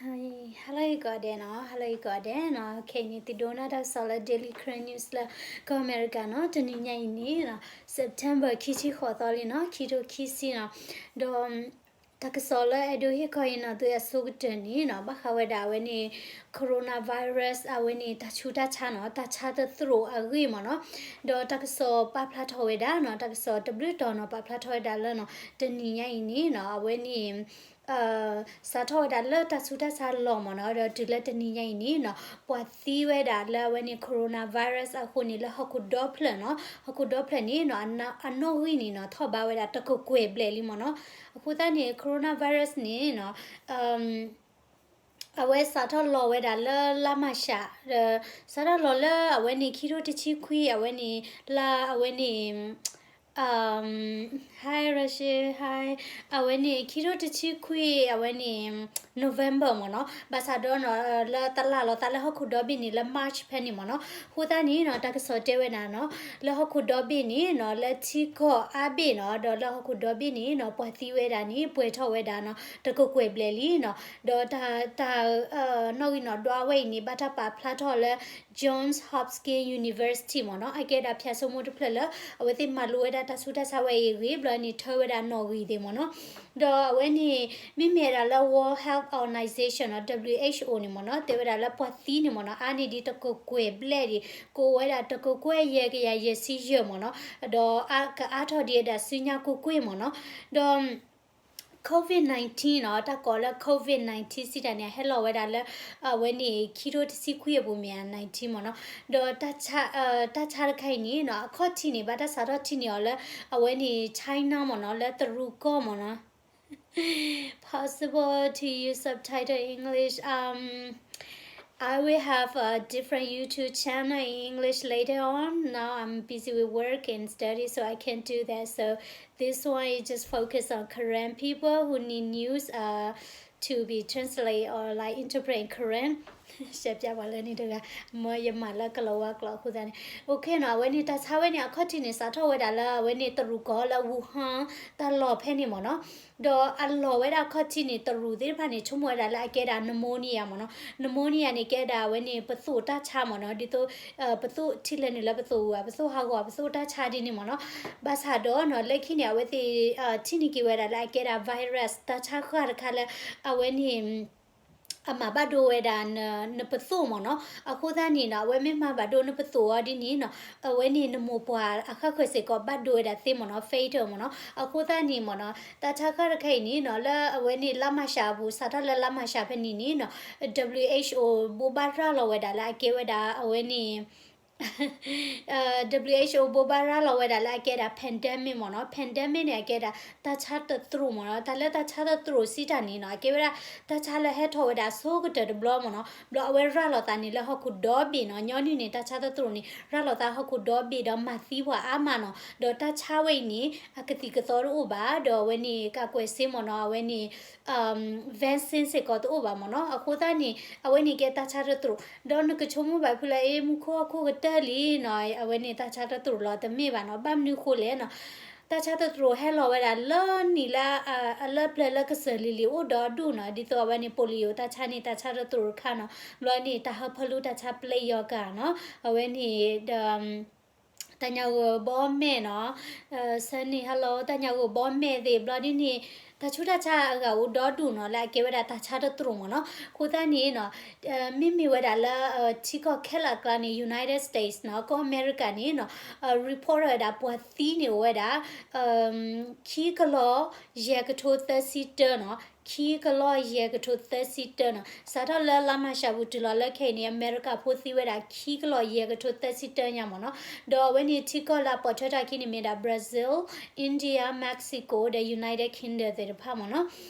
Hello ဂ့ၤကိးဂၤဒဲးနီၤ, Hello ဂ့ၤကိးဂၤဒဲးနီၤ, ခဲအံၤန့ၣ် သုဒိကနၣ်တၢ်ကစီၣ်လၢ Daily Karen News လၢကီၢ်အမဲရကၤနီၤ, တနံၤညါအံၤန့ၣ်နီၤ September ခံဆံဃိးသီလံနီၤ, ခံထိခံဆံနီၤ, ဒီး တၢ်ကစီၣ်လၢအဲၣ်ဒိးဟ့ၣ်ခီအံၤနီၤ သုအဆိကတၢၢ်န့ၣ်နီၤ ဘၣ်ဃးဝဲဒၣ်အဝဲန့ၣ် coronavirus အဝဲန့ၣ် တၢ်ဆူးတၢ်ဆါနီၤ, တၢ်ဆါတသရိာ်အဂ့ၢ်မ့ၢ်နီၤ, ဒီးတၢ်ကစီၣ်ပာ်ဖျါထီၣ်ဝဲဒၣ်နီၤ, တၢ်ကစီၣ်တဘျုးတီၤနီၤ ပာ်ဖျါထီၣ်ဝဲဒၣ်လၢနီၤ တနံၤညါအံၤန့ၣ်နီၤ အဝဲန့ၣ် စးထီၣ်ဝဲဒၣ်လၢတၢ်ဆူးတၢ်ဆါလီၢ်မ့ၢ်နီၤ, ဒီးတုၤလၢတနံၤညါအံၤန့ၣ်နီၤ ပှၤသံဝဲဒၣ်လၢအဝဲန့ၣ် coronavirus အဃိန့ၣ် လၢဟီၣ်ခိၣ်ဒီဖျၢၣ်နီၤ, ဟီၣ်ခိၣ်ဒီဖျၢၣ်န့ၣ်နီၤ အနီၣ်ဂံၢ်န့ၣ်နီၤ ထီၣ်ဘးဝဲဒၣ်တကကွဲၢ်ဘျဲၣ်လံမ့ၢ်နီၤ, အဃိသတးန့ၣ် coronavirus န့ၣ်နီၤ အဝဲစးထီၣ်လီၤဝဲဒၣ်လၢလါမၢ်ၡး, စးထီၣ်လီၤလၢအဝဲန့ၣ် ခံထိတဆံခွံ အဝဲန့ၣ် လါအဝဲန့ၣ် Hi Rachel, hi, အဝဲန့ၣ် ခံထိတဆံခွံ အဝဲန့ၣ် November မ့ၢ်နီၤ, ဘၣ်ဆၣ်ဒီးနီၤ လၢတလၢ်လီၤသးလၢဟီၣ်ခိၣ်ဒီဘ့ၣ်န့ၣ် လၢ March ဖဲန့ၣ်မ့ၢ်နီၤ, အဃိသတးန့ၣ်နီၤ တၢ်ကစီၣ်တဲဝဲဒၣ်နီၤ လၢဟီၣ်ခိၣ်ဒီဘ့ၣ်န့ၣ်နီၤ လၢထံကီၢ်အါဘ့ၣ်နီၤ ဒီးလၢဟီၣ်ခိၣ်ဒီဘ့ၣ်န့ၣ်နီၤ ပှၤသံဝဲဒၣ်န့ၣ် ပှဲၤထီၣ်ဝဲဒၣ်နီၤ တကကွဲၢ်ဘျဲၣ်လံနီၤ, ဒီးတၢ် တၢ် နီၣ်ဂံၢ်နီၣ်ဒွးဝဲအံၤန့ၣ် ဘၣ်တၢ်ပာ်ဖျါထီၣ်လၢ Johns Hopkins University မ့ၢ်နီၤ, အကဲဒၣ်ဖၠၣ်စိမိတဖျၢၣ်လၢ အဝဲသ့ၣ်မၤလိဝဲဒၣ်တၢ်ဆူးတၢ်ဆါဝဲအံၤအဂ့ၢ် ဘျီန့ၣ် ထၢဝဲဒၣ်နီၣ်ဂံၢ်သ့ၣ်မ့ၢ်နီၤ, ဒီးအဝဲန့ၣ် မ့မ့ၢ်ဝဲဒၣ်လၢ World Health Organization နီၤ WHO န့ၣ်မ့ၢ်နီၤ တဲဝဲဒၣ်လၢပှၤသံန့ၣ်မ့ၢ်နီၤ အါန့ၢ်ဒံးတကကွဲၢ်ဘျဲၣ်ဒံး ကအိၣ်ဝဲဒၣ်တကကွဲၢ်ယဲၢ်ကယၤယဲၢ်ဆံယဲၢ်မ့ၢ်နီၤ, ဒီးကအါထီၣ်ဒံးဝဲဒၣ်ဆူညါကွ့ၢ်ကွ့ၢ်မ့ၢ်နီၤ, ဒီး COVID nineteen နီၤ တၢ်ကိးလၢ COVID nineteen စံးတၢ်န့ၣ် ဟဲလီၤဝဲဒၣ်လၢ အဝဲန့ၣ် ခံထိတဆံခွံအပူၤမ့ၢ်ဧါ nineteen မ့ၢ်နီၤ, ဒီးတၢ်ဆါ တၢ်ဆါတခါအံၤန့ၣ်နီၤ အခီၣ်ထံးန့ၣ် ဘၣ်တၢ်စးထီၣ်ထံၣ်န့ၢ်အီၤလၢ အဝဲန့ၣ် China မ့ၢ်နီၤ လၢတရူးကီၢ်မ့ၢ်နီၤ Possible to use subtitle in English. Um, I will have a different YouTube channel in English later on. Now I'm busy with work and study, so I can't do that. So this one is just focus on Karen people who need news uh, to be translated or like interpret in Karen. ရှဲပျၢ်ပှၤလၢန့ၣ်တဂၤ မ့ၢ်ယမၤလၢကလီၤဝါကျိာ်အဃိသတးန့ၣ် OK နီၤ အဝဲန့ၣ်တၢ်ဆါဝဲန့ၣ် အခီၣ်ထံးန့ၣ် စးထီၣ်ဝဲဒၣ်လၢအဝဲန့ၣ်တရူးကီၢ်လၢ Wuhan တၢ်လီၢ်ဖဲန့ၣ်မ့ၢ်နီၤ, ဒီးအလီၢ်ဝဲဒၣ်အခီၣ်ထံးန့ၣ် တရူးသ့ၣ်တဖၣ်န့ၣ် ဆိကမိၣ်ဝဲဒၣ်လၢအကဲဒၣ် pneumonia မ့ၢ်နီၤ, pneumonia န့ၣ်ကဲဒၣ်အဝဲန့ၣ် ပသိၣ်တၢ်ဆါမ့ၢ်နီၤ, ဒ်သိး ပသိၣ်ထံၣ်လဲၣ်နုာ်လၢပသိၣ်အူ ပသိၣ်ဟးဂီၤ ပသိၣ်တၢ်ဆါဒ်န့ၣ်မ့ၢ်နီၤ, ဘၣ်ဆၣ်ဒီးနီၤ လၢခံန့ၣ် အဝဲသ့ၣ် ထံၣ်န့ၢ်က့ၤဝဲဒၣ်လၢအကဲဒၣ် virus တၢ်ဆါဃၢ်တခါလၢ အဝဲန့ၣ် အမၤဘၣ်ဒိဝဲဒၣ် နပသိၣ်မ့ၢ်နီၤ, အဃိသတးန့ၣ်နီၤ အဝဲမ့ၢ်မၤဘၣ်ဒိနပသိၣ်အီၤဒ်န့ၣ်နီၤ, အဝဲန့ၣ်နမိၢ်ပှၢ်အဃၣ်ဃၢၤစ့ၢ်ကီးဘၣ်ဒိဝဲဒၣ်သ့မ့ၢ်နီၤ, fatal မ့ၢ်နီၤ, အဃိသတးန့ၣ်မ့ၢ်နီၤ တၢ်ဆါဃၢ်တခါအံၤန့ၣ်နီၤ လၢအဝဲန့ၣ်လါမၢ်ၡးအပူၤ စးထီၣ်လၢလါမၢ်ၡးဖဲန့ၣ်န့ၣ်နီၤ WHO ဘိးဘၣ်ရၤလီၤဝဲဒၣ်လၢအကဲဝဲဒၣ် အဝဲန့ၣ် WHO ဘိးဘၣ်ရၤလီၤဝဲဒၣ်လၢအကဲဒၣ် pandemic မ့ၢ်နီၤ, pandemic န့ၣ် အကဲဒၣ် တၢ်ဆါတသရိာ်မ့ၢ်နီၤ, တၢ်လၢတၢ်ဆါတသရိာ်စံးတၢ်န့ၣ်နီၤ အကဲဝဲဒၣ် တၢ်ဆါလၢဟဲထီၣ်ဝဲဒၣ်အဆိကတၢၢ်တဘျီမ့ၢ်နီၤ, ဘျီအဝဲရၤလီၤသးန့ၣ်လၢဟီၣ်ခိၣ်ဒီဘ့ၣ်နီၤ, ညီနုၢ်န့ၣ် တၢ်ဆါတသရိာ်န့ၣ် ရၤလီၤသးဟီၣ်ခိၣ်ဒီဘ့ၣ်ဒီးမၤသံပှၤအါမးနီၤ, ဒီးတၢ်ဆါဝဲအံၤန့ၣ် အကသံၣ်ကသီတအိၣ်ဘၣ်, ဒီးအဝဲန့ၣ် ကကွဲးစ့မ့ၢ်နီၤ, အဝဲန့ၣ် vaccine စ့ၢ်ကီးတအိၣ်ဘၣ်မ့ၢ်နီၤ, အဃိသတးန့ၣ် အဝဲန့ၣ်ကဲတၢ်ဆါတသရိာ်, ဒီးနကဆိကမိၣ်ဘၣ်ဖုလၢ အ့ မူခိၣ်ဟီၣ်ခိၣ်ကတၢၢ်လံနီၤ, အဝဲန့ၣ်တၢ်ဆါတသရိာ်လီၤ, တမ့ၢ်ဘၣ်နီၤ, ဘၣ်မနုၤဃိလဲၣ်နီၤ, တၢ်ဆါတသရိာ်ဟဲလီၤဝဲဒၣ်လၢနံၣ်လၢ အလၢပျၢၤလၢကစၢၢ်လံၤလံၤအိၣ်ဒီးဒူၣ်နီၤ, ဒ်သိးအဝဲန့ၣ် polio တၢ်ဆါန့ၣ် တၢ်ဆါတသရိာ်တခါနီၤ, ဘျီန့ၣ် တၢ်ဟၢဖၢလူတၢ်ဆါ ပလ့ယီၤကၤနီၤ, အဝဲန့ၣ်ဒီး တၢ်ညၣ်ဂိၢ်ဘီမဲာ်နီၤ, ဆၢန့ၣ် hello တၢ်ညၣ်ဂိၢ်ဘီမဲာ်သ့ၣ် ဘျီဒ်န့ၣ် တၢ်ဆူးတၢ်ဆါအဂၤအိၣ်ဒီဒူၣ်နီၤ လၢအကဲဝဲဒၣ်တၢ်ဆါတသရိာ်မ့ၢ်နီၤ, အဃိသတးန့ၣ်နီၤ မ့မ့ၢ်ဝဲဒၣ်လၢ ထံကီၢ်ခဲလၢာ်အကျါန့ၣ် United States နီၤ ကီၢ်အမဲရကၤန့ၣ်နီၤ report ဝဲဒၣ်ပှၤသံန့ၣ်အိၣ်ဝဲဒၣ် ခံကလီၢ်ယဲၢ်ကထိသၢဆံတၢနီၤ, ခံကလီၢ်ယဲၢ်ကထိသၢဆံတၢနီၤ, စးထီၣ်လၢလါမၢ်ၡးပူၤတုၤလီၤလၢခဲအံၤန့ၣ် အမဲရကၤဖိသံဝဲဒၣ်ခံကလီၢ်ယဲၢ်ကထိသၢဆံတၢညါမ့ၢ်နီၤ, ဒီးအဝဲန့ၣ်ထံကီၢ်လၢအပိာ်ထွဲထီၣ်ခံန့ၣ်မ့ၢ်ဒၣ် Brazil, India, Mexico ဒီး United Kingdom သ့ၣ်တဖၣ်မ့ၢ်နီၤ,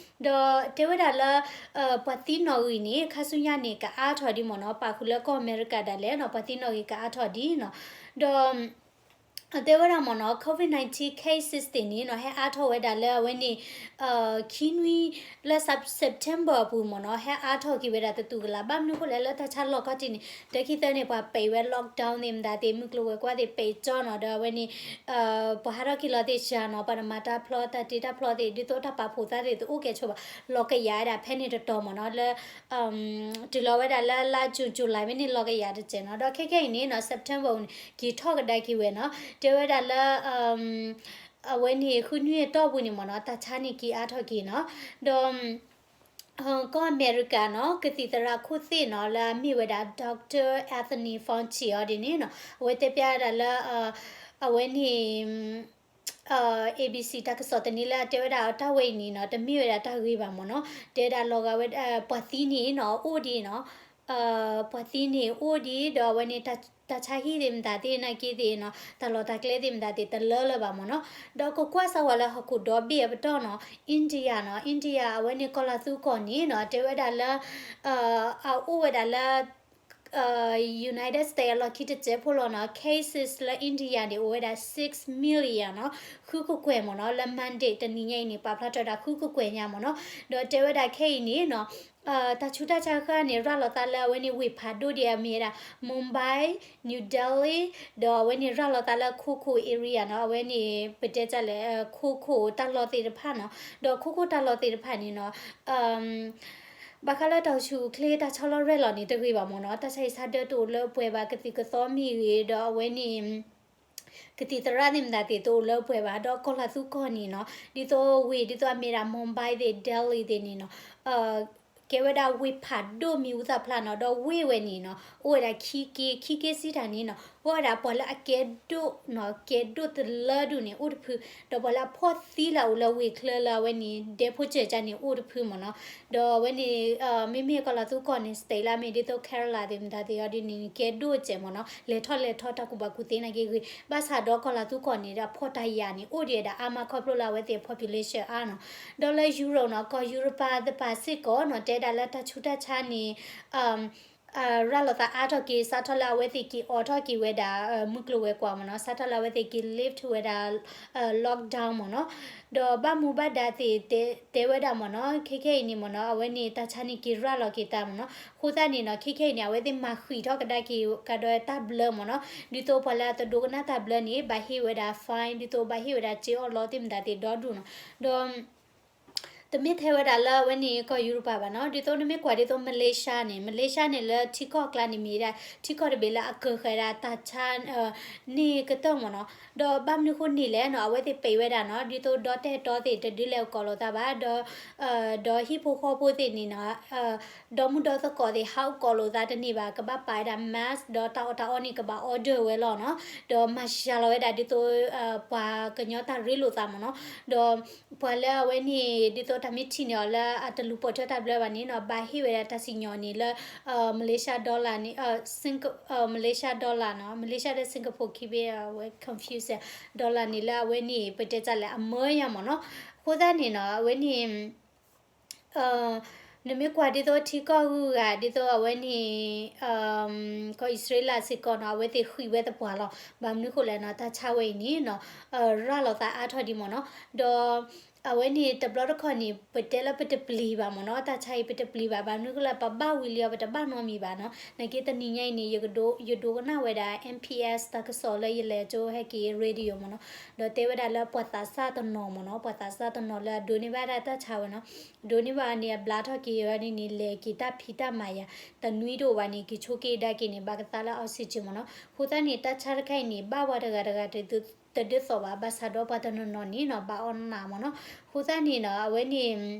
ဒီးတဲဝဲဒၣ်လၢ ပှၤသံနီၣ်ဂံၢ်န့ၣ် ခါဆူညါန့ၣ် ကအါထီၣ်ဒံးမ့ၢ်နီၤ, ပာ်ဃုာ်လၢကီၢ်အမဲရကၤဒၣ်လဲာ်နီၤ ပှၤသံနီၣ်ဂံၢ်ကအါထီၣ်ဒံးနီၤ, ဒီး တဲဝဲဒၣ်မ့ၢ်နီၤ COVID nineteen cases သ့ၣ်န့ၣ်နီၤ ဟဲအါထီၣ်ဝဲဒၣ်လၢအဝဲန့ၣ် ခံနွံ လၢ September အပူၤမ့ၢ်နီၤ ဟဲအါထီၣ်က့ၤဝဲဒၣ်တတူၢ်ကလာ် ဘၣ်မနုၤအဃိလဲၣ် လၢတၢ်ဆါလီၢ်ခီၣ်ထံးန့ၣ် တၢခံသၢန့ၣ် ပှၤပဲာ်ဝဲ lockdown သ့ၣ်မတၤသ့ၣ် မုၢ်ကျိၤဝဲၤကွာ်သ့ၣ်ပဲာ်ကၠီနီၤ ဒီးအဝဲန့ၣ် ပှၤဟးထီၣ်က့ၤလီၤသ့ၣ်စှၤနီၤ ပှၤတမၤတၢ်ဖျီ တၢ်တ့တၢ်ဖျီသ့ၣ် ဒ်သိးတၢ်ပာ်ဖှိၣ်သးသ့ၣ် တအိၣ်ကဲဆိဘၣ် လီၤကယၤဝဲဒၣ်ဖဲန့ၣ်တတီၤမ့ၢ်နီၤ လၢ တုၤလီၤဝဲဒၣ်လၢလါ June July မ့ၢ်န့ၣ်လီၤကယၤတစဲးနီၤ ဒီးခဲခဲအံၤန့ၣ်နီၤ September န့ၣ် က့ၤထီၣ်ကဒါက့ၤဝဲနီၤ တဲဝဲဒၣ်လၢ အဝဲန့ၣ် ဃုနွံအတီၢ်ပူၤန့ၣ်မ့ၢ်နီၤ တၢ်ဆါန့ၣ်က့ၤအါထီၣ်က့ၤနီၤ ဒီး ကီၢ်အမဲရကၤနီၤ ကသံၣ်သရၣ်ခိၣ်သ့ၣ်နီၤ လၢအမ့ၢ်ဝဲဒၣ် Doctor Anthony Fauci အီၤဒ်န့ၣ်နီၤ အဝဲတဲဖျါဝဲဒၣ်လၢ အဝဲန့ၣ် ABC တၢ်ကစီၣ်တနံၤလၢအတဲဝဲဒၣ်တၢ်ဝဲအံၤန့ၣ်နီၤ တမ့ၢ်ဝဲဒၣ်တၢ်ဂ့ၤဘၣ်မ့ၢ်နီၤ တဲဝဲဒၣ်လီၤဂာ်ဝဲ ပှၤသံန့ၣ်နီၤ အိၣ်ဒံးနီၤ ပှၤသံန့ၣ်အိၣ်ဒံး ဒီးအဝဲန့ၣ် တၢ်ဆါဟံၣ်သ့ၣ်မတၤသ့ၣ်နာ်က့သ့ၣ်နီၤ တၢ်လီၢ်တၢ်ကျဲသ့ၣ်မတၤသ့ၣ်တလၢလၢၤဘၣ်မ့ၢ်နီၤ ဒီးကကွၢ်စၢ်ဝဲလၢဟီၣ်ခိၣ်ဒီဘ့ၣ်အပတီၢ်နီၤ India နီၤ India အဝဲန့ၣ်ကီၢ်လၤသူကီၢ်န့ၣ်နီၤ တဲဝဲဒၣ်လၢ အအိၣ်ဝဲဒၣ်လၢ United States အလီၢ်ခံတစဲးဖိလီၤနီၤ cases လၢ India န့ၣ် အိၣ်ဝဲဒၣ် six million နီၤ ဃုကကွဲၢ်မ့ၢ်နီၤ လၢ Monday တနံၤညါအံၤန့ၣ် ပာ်ဖျါထီၣ်ဝဲဒၣ်ဃုကကွဲၢ်ညါမ့ၢ်နီၤ ဒီးတဲဝဲဒၣ်ခဲအံၤန့ၣ်နီၤ တၢ်ဆူးတၢ်ဆါဃၣ်န့ၣ် ရၤလီၤသးလၢအဝဲန့ၣ်ဝ့ၢ်ဖးဒိၣ်ဒ်အမ့ၢ်ဝဲဒၣ် Mumbai, New Delhi ဒီးအဝဲန့ၣ်ရၤလီၤသးလၢခိခိၣ် area နီၤ အဝဲန့ၣ် ပတဲတၢ်လဲၣ် ခိခိၣ်တၢ်လီၢ်သ့ၣ်တဖၣ်နီၤ ဒီးခိခိၣ်တၢ်လီၢ်သ့ၣ်တဖၣ်န့ၣ်နီၤ ဘၣ်ဃးလၢတၢ်အိၣ်ဆူၣ်အိၣ်ချ့တၢ်ဆီလီၤရဲၣ်လီၤန့ၣ်တဂ့ၤဘၣ်မ့ၢ်နီၤ တၢ်ဆါဟံၣ်ဆါဒၢတအိၣ်လၢပှဲၤဘၣ် ကသံၣ်ကသီမ့ၢ်ဂ့ၤ ဒီးအဝဲန့ၣ် ကသံၣ်သရၣ်သ့ၣ်မတၤသ့ၣ်တအိၣ်လၢပှဲၤဘၣ် ဒီးကီၢ်လၤသူကီၢ်န့ၣ်နီၤ ဒ်သိးဝ့ၢ် ဒ်သိးအမ့ၢ်ဒၣ် Mumbai သ့ၣ် Delhi သ့ၣ်န့ၣ်နီၤ ကဲဝဲဒၣ်ဝ့ၢ်ဖးဒိၣ်မံၤဟူသၣ်ဖျါနီၤ ဒီးဝ့ၢ်ဝဲန့ၣ်နီၤ အိၣ်ဝဲဒၣ်ခံက့ ခံက့စံးတၢ်န့ၣ်နီၤ အိၣ်ဝဲဒၣ်ပှၤလၢအကဲဒိၣ်နီၤ ကဲဒိၣ်တလၢဒူၣ်န့ၣ် အိၣ်တဖု ဒီးပှၤလၢအဖှီၣ်သံလၢအအိၣ်လၢဝ့ၢ်ချၢလၢအဝဲန့ၣ် ဒဲဖိစၢၤကါန့ၣ် အိၣ်တဖုမ့ၢ်နီၤ ဒီးအဝဲန့ၣ် မ့မ့ၢ်ကီၢ်လၤသူကီၢ်န့ၣ် state လၢအမ့ၢ်ဒ်သိး Kerala သ့ၣ်မတၤသ့ၣ်အီၤဒ်န့ၣ် ကဲဒိၣ်စဲးမ့ၢ်နီၤ လဲၤထီၣ်လဲၤထီတၢ်ကူၣ်ဘၣ်ကူၣ်သ့နာ်က့ဂ့ၤ ဘၣ်ဆၣ်ဒီးကီၢ်လၤသူကီၢ်န့ၣ် ဒီးဖှီၣ်တၢ်ယာ်န့ၣ် အိၣ်ဒံးဝဲဒၣ်အါမးခီဖျိလၢအဝဲသ့ၣ် population အါနီၤ ဒီးလၢ Europe နီၤ ကီၢ်ယူရပၤသ့ၣ်တဖၣ်စ့ၢ်ကီးနီၤ တဲဒၣ်လၢတၢ်ဆူးတၢ်ဆါန့ၣ် ရၤလီၤသးအါထီၣ်က့ၤ စးထီၣ်လၢအဝဲသ့ၣ်က့ၤအိးထီၣ်က့ၤဝဲဒၣ် မုၢ်ကျိၤဝဲၤကွာ်မ့ၢ်နီၤ စးထီၣ်လၢအဝဲသ့ၣ်က့ၤ lift ဝဲဒၣ် lockdown မ့ၢ်နီၤ ဒီးဘၣ်မူဘၣ်ဒါသ့ၣ်တဲဝဲဒၣ်မ့ၢ်နီၤ ခဲခဲအံၤန့ၣ်မ့ၢ်နီၤ အဝဲန့ၣ်တၢ်ဆါန့ၣ်က့ၤရၤလီၤက့ၤသးမ့ၢ်နီၤ အဃိသတးန့ၣ်နီၤ ခဲခဲအံၤန့ၣ် အဝဲသ့ၣ်မၤဃံးထီၣ်ကဒါက့ၤကဒီးတၢ်ဘျၢမ့ၢ်နီၤ ဒ်သိးပှၤလၢအတဒိကနၣ်တၢ်ဘျၢန့ၣ် ဘၣ်ဟ့ၣ်ဝဲဒၣ် fine ဒ်သိးဘၣ်ဟ့ၣ်ဝဲဒၣ်စ့အီၣ်လီသ့ၣ်မတၤသ့ၣ်ဒီဒူၣ်နီၤ ဒီး တမ့ၢ်ထဲဝဲဒၣ်လၢအဝဲန့ၣ်ကီၢ်ယူရပၤဘၣ်နီၤ ဒ်သိးနမ့ၢ်ကွၢ်ဒ်သိး Malaysia န့ၣ် Malaysia န့ၣ်လၢထံကီၢ်အကျါန့ၣ်မ့ၢ်ဒၣ် ထံကီၢ်တဘ့ၣ်လၢအကၢၢ်ဃာ်ဒၣ်တၢ်ဆါ န့ၢ်ကတၢၢ်မ့ၢ်နီၤ ဒီးဘၣ်မနုၤဃိန့ၣ်လဲၣ်နီၤ အဝဲသ့ၣ်ပဲာ်ဝဲဒၣ်နီၤ ဒ်သိးဒီတဲာ်တီသ့ၣ်တဒုးလဲၤအိၣ်ကိးလိာ်သးဘၣ် ဒီး ဒီးဟံၣ်ဖိဃီဖိသ့ၣ်န့ၣ်နီၤ ဒီမုၢ်ဒီသကိးသ့ၣ်ဟးအိၣ်ကိးလိာ်သးတန့ၢ်ဘၣ် ကဘၣ်ပာ်ဝဲဒၣ် mask ဒီးတၢ်အီၣ်တၢ်အီန့ၣ် ကဘၣ် order ဝဲလီၤနီၤ ဒီးမၤစှၤလီၤဝဲဒၣ်ဒ်သိး ပှၤကညီတၢ်ရ့လိာ်သးမ့ၢ်နီၤ ဒီး ပှၤလၢအဝဲန့ၣ် ဒ်သိးတၢ်မ့ၢ်ထံၣ်န့ၢ်အီၤလၢအတလူၤပိာ်ထွဲတၢ်ဘျၢဘၣ်န့ၣ်နီၤ ဘၣ်ဟ့ၣ်ဝဲဒၣ်တၢ်စံၣ်ညီၣ်န့ၣ်လၢ Malaysia dollar န့ၣ် Malaysia dollar နီၤ Malaysia ဒီး Singapore ခံဘ့ၣ် အဝဲ confuse dollar န့ၣ်လၢအဝဲန့ၣ် ပတဲတၢ်လဲၣ် အမၢယါမ့ၢ်နီၤ အဃိသတးန့ၣ်နီၤ အဝဲန့ၣ် နမ့ၢ်ကွၢ်ဒ်သိးထံကီၢ်ဂုၤဂၤ ဒ်သိးအဝဲန့ၣ် ကီၢ်အံၣ်စရ့လးစ့ၢ်ကီးနီၤ အဝဲသ့ၣ်ဃံးဝဲသပှၢ်လီၤ ဘၣ်မနုၤဃိလဲၣ်နီၤ တၢ်ဆါဝဲအံၤန့ၣ်နီၤ ရၤလီၤသးအါထီၣ်ဒံးမ့ၢ်နီၤ ဒီး အဝဲန့ၣ်တဘျီတခီၣ်န့ၣ် ပတဲလၢပတပျံၤဘၣ်မ့ၢ်နီၤ တၢ်ဆါအံၤပတပျံၤဘၣ် ဘၣ်မနုၤဃိလဲၣ် ပဘၣ်ဝံၤလံအီၤ ပတဘၣ်နီတမံၤဘၣ်နီၤ နာ်က့တနံၤညါအံၤန့ၣ် ယဒိကနၣ်ဝဲဒၣ် M P S တၢ်ကစီၣ်လၢယလဲၤကၠိဟဲက့ၤ radio မ့ၢ်နီၤ ဒီးတဲဝဲဒၣ်လၢပှၤသးစၢ်တနီၤမ့ၢ်နီၤ ပှၤသးစၢ်တနီၤလၢအဒိးန့ၢ်ဘၣ်ဒၣ်တၢ်ဆါဝဲနီၤ ဒိးန့ၢ်ဘၣ်န့ၣ် အဘျါထီၣ်က့ၤဝဲန့ၣ်န့ၣ် လဲၤက့ၤတၢ်ဖံးတၢ်မၤယၤ တနွံတအိၣ်ဘၣ်န့ၣ် က့ၤဆိးက့ၤဒါက့ၤန့ၣ် ဘၣ်ကသါလၢ oxygen မ့ၢ်နီၤ အဃိသတးန့ၣ် တၢ်ဆါတခါအံၤန့ၣ် ဘၣ်ဝဲတဂၤတဂၤတဒ်သိးဘၣ် ဘၣ်ဆၣ်ဒီးပှၤတနီၤနီၤန့ၣ်နီၤ ဘၣ်အီၣ်နးမ့ၢ်နီၤ အဃိသတးန့ၣ်နီၤ အဝဲန့ၣ် မ့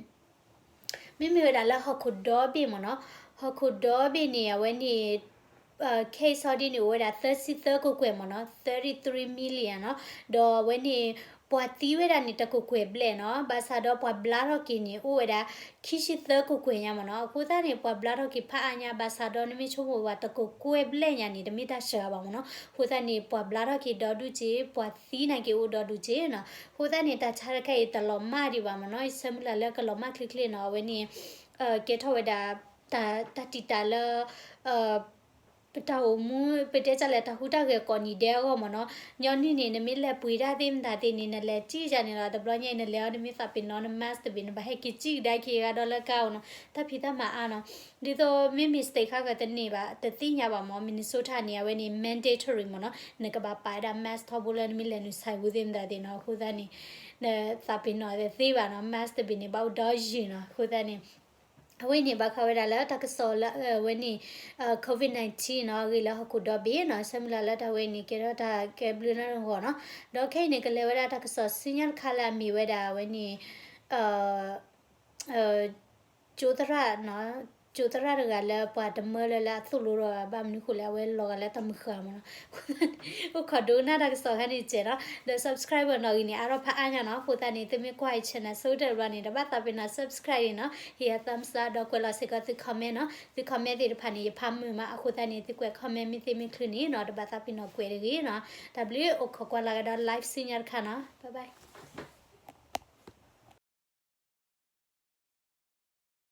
မ့ၢ်ဝဲဒၣ်လၢဟီၣ်ခိၣ်ဒီဘ့ၣ်မ့ၢ်နီၤ ဟီၣ်ခိၣ်ဒီဘ့ၣ်န့ၣ် အဝဲန့ၣ် case ဟီဒ်န့ၣ် အိၣ်ဝဲဒၣ်သၢဆံသၢကကွဲၢ်မ့ၢ်နီၤ thirty-three million နီၤ ဒီးအဝဲန့ၣ် ပှၤသံဝဲဒၣ်န့ၣ် တကကွဲၢ်ဘျဲၣ်နီၤ ဘၣ်ဆၣ်ဒီးပှၤဘျါထီၣ်က့ၤန့ၣ် အိၣ်ဝဲဒၣ် ခံဆံသၢကကွဲၢ်ညါမ့ၢ်နီၤ အဃိသတးန့ၣ် ပှၤဘျါထီၣ်က့ၤဖးအါညါ ဘၣ်ဆၣ်ဒီးနမ့ၢ်ဆိကမိၣ်ဝဲတကကွဲၢ်ဘျဲၣ်ညါန့ၣ် တမ့ၢ်တၢ်စှၤဘၣ်မ့ၢ်နီၤ အဃိသတးန့ၣ် ပှၤဘျါထီၣ်က့ၤဒီဒူၣ်က့ၤ ပှၤသံနာ်က့ၤအိၣ်ဒီဒူၣ်က့ၤနီၤ အဃိသတးန့ၣ် တၢ်ဆါတခါအံၤတလီၤမၢ်ဒံးဘၣ်မ့ၢ်နီၤ ယဆၢမုၢ်လၢ်လၢကလီၤမၢ်ချ့ချ့နီၤ အဝဲန့ၣ် ကဲထီၣ်ဝဲဒၣ် တၢ်တံာ်တာ်လၢ ပတၢ်အိၣ်မူ ပတဲတၢ်လဲၤတၢ်ဟူးတၢ်ဂဲၤကိးနံၤဒဲးအဂီၢ်မ့ၢ်နီၤ, ညီနုၢ်န့ၣ် နမ့ၢ်လဲၤပှ့ၤတၢ်သ့ၣ်မတၤသ့ၣ်န့ၣ် နလဲၤစံၣ်ယၤန့ၣ်လီၤ. တဘျီညါအံၤ နလဲၤအီၤ နမ့ၢ်သးပ့ၤနီၣ်န mask တဘ့ၣ်န့ၣ် ဘၣ်ဟဲက့ၤစံၣ်ကဒါက့ၤဂၤဒီးလၢကါအိၣ်နီၤ, တၢ်ဖံးတၢ်မၤအါနီၤ. ဒ်သိးမ့မ့ၢ် state ခါဂၤတန့ၢ်ဘၣ် တသ့ၣ်ညါဘၣ်မ့ၢ် Minnesota န့ၣ် အဝဲန့ၣ် mandatory မ့ၢ်နီၤ, နကဘၣ်ပာ်ဝဲဒၣ် mask ထီဘိလၢနမ့ၢ်လဲၤနုာ် စၢၤဝူသ့ၣ်မတၤသ့ၣ်နီၤ. အဃိသတးန့ၣ် နသးပ့ၤနီၣ်သ့ဘၣ်နီၤ, mask တဘ့ၣ်န့ၣ် ဘၣ်အိၣ်ဒီးယုၢ်နီၤ. အဃိသတးန့ၣ် အဝဲန့ၣ် ဘၣ်ဃးဝဲဒၣ်လၢတၢ်ကစီၣ်လၢ အဝဲန့ၣ် COVID nineteen နီၤ, အဂ့ၢ်လၢဟီၣ်ခိၣ်ဒီဘ့ၣ်နီၤ, ဆၢမုၢ်လၢ်လၢတၢ်ဝဲအံၤန့ၣ် ကဲထီၣ်တၢ်ကဲဘျုးနၢ်တဂီၢ်နီၤ. ဒီးခဲအံၤန့ၣ် ကလဲၤဝဲဒၣ်တၢ်ကစီၣ်ဆူညါတခါလၢအမ့ၢ်ဝဲဒၣ်အဝဲန့ၣ် ကၠိသရၣ်နီၤ, ကၠိသရၣ်တဂၤလၢပှၤတမၢလၢလၢအသိၣ်လိဒီး ဘၣ်မနုၤဃိလဲၣ် အဝဲလီၤဂာ်လၢတၢ်မုၢ်ဃၢ်မ့ၢ်နီၤ. အိၣ်ခိးဒိကနၣ်တၢ်ကစီၣ်ခါန့ၣ်စဲးနီၤ, ဒီး subscriber နီၣ်ဂံၢ်န့ၣ် အါထီၣ်ဖးအါညါနီၤ. အဃိသတးန့ၣ် သုမ့ၢ်ကွၢ်ယ channel ဆိကတၢၢ်တဘျီန့ၣ် တဘၣ်သးပ့ၤနီၣ် subscribe န့ၣ်နီၤ, ဟ့ၣ်ယၤ thumbs up ဒီးကွဲးလီၤစ့ၢ်ကီးသု comment နီၤ. သု comment သ့ၣ်တဖၣ်န့ၣ် ယဖးမုာ်မး, အဃိသတးန့ၣ် သုကွဲး comment မ့ၢ်သ့မ့ၢ်ချုးန့ၣ်နီၤ, တဘၣ်သးပ့ၤနီၣ်ကွဲးတဂ့ၤနီၤ. တၢ်ဘျုး အိၣ်ခိးကွၢ်လၢ်ကဒီး live ဆူညါတခါနီၤ, bye bye.